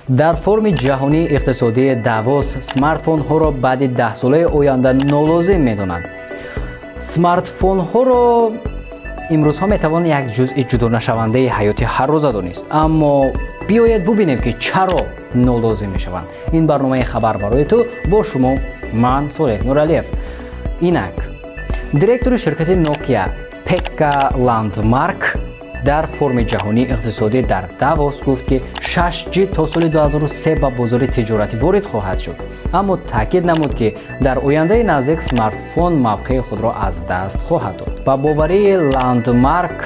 Дар форуми ҷаҳонии иқтисодии Давос смартфонҳоро баъди 10 солаи оянда нолозим медонанд. Смартфонҳоро имрӯзҳо метавон як ҷузъи ҷудонашавандаи ҳаёти ҳаррӯза донист, аммо биёед бубинем, ки чаро нолозим мешаванд. Ин барномаи «Хабар барои ту», бо шумо ман, Солеҳ Нуралиев. Инак, директори ширкати Нокия Пекка Ландмарк дар форуми ҷаҳонии иқтисодӣ дар Давос гуфт, ки 6G то соли 2003 ба бозори тиҷоратӣ ворид хоҳад шуд, аммо таъкид намуд, ки дар ояндаи наздик смартфон мавқеи худро аз даст хоҳад дод. Ба боварии Ландмарк,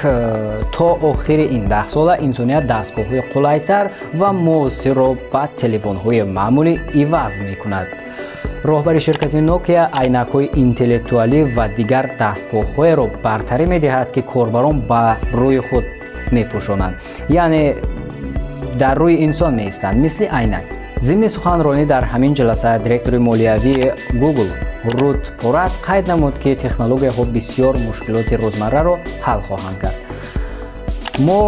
то охири ин даҳсола инсоният дастгоҳҳои қулайтар ва муосирро ба телефонҳои маъмулӣ иваз мекунад. Роҳбари ширкати Нокия айнакҳои интеллектуалӣ ва дигар дастгоҳҳоеро бартарӣ медиҳад, ки корбарон ба рӯи худ мепӯшонанд, яъне дар рӯи инсон меистанд, мисли айнак. Зимни суханронӣ дар ҳамин ҷаласа директори молиявии Google Рут Порат қайд намуд, ки технологияҳо бисёр мушкилоти рӯзмарраро ҳал хоҳанд кард. Мо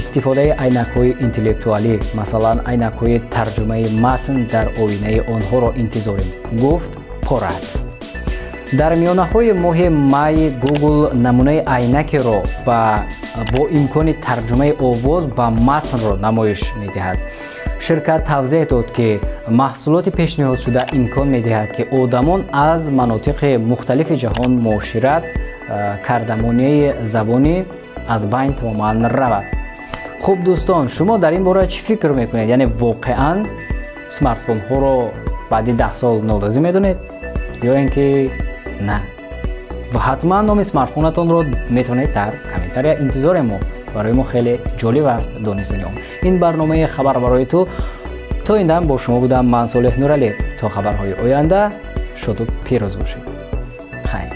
истифодаи айнакҳои интеллектуалӣ, масалан, айнакҳои тарҷумаи матн дар оинаи онҳоро интизорем, гуфт Порат. Дар миёнаҳои моҳи май Google намунаи айнакеро бо имкони тарҷумаи овоз ба матнро намоиш медиҳад. Ширкат тавзеҳ дод, ки маҳсулоти пешниҳодшуда имкон медиҳад, ки одамон аз манотиқи мухталифи ҷаҳон муошират карда, монеаи забонӣ аз байн тамоман равад. Хуб, дӯстон, шумо дар ин бора чӣ фикр мекунед? Яъне воқеан смартфонҳоро баъди 10 сол нолозим медонед ё ин ки на? Ва ҳатман номи смартфонатонро метавонед дар комментария, интизорем мо, барои мо хеле ҷолиб аст донистани он. Ин барномаи «Хабар барои ту», то ин дам бо шумо будам ман, Солеҳ Нуралиев. То хабарҳои оянда шоду пирӯз бошед. Хайр.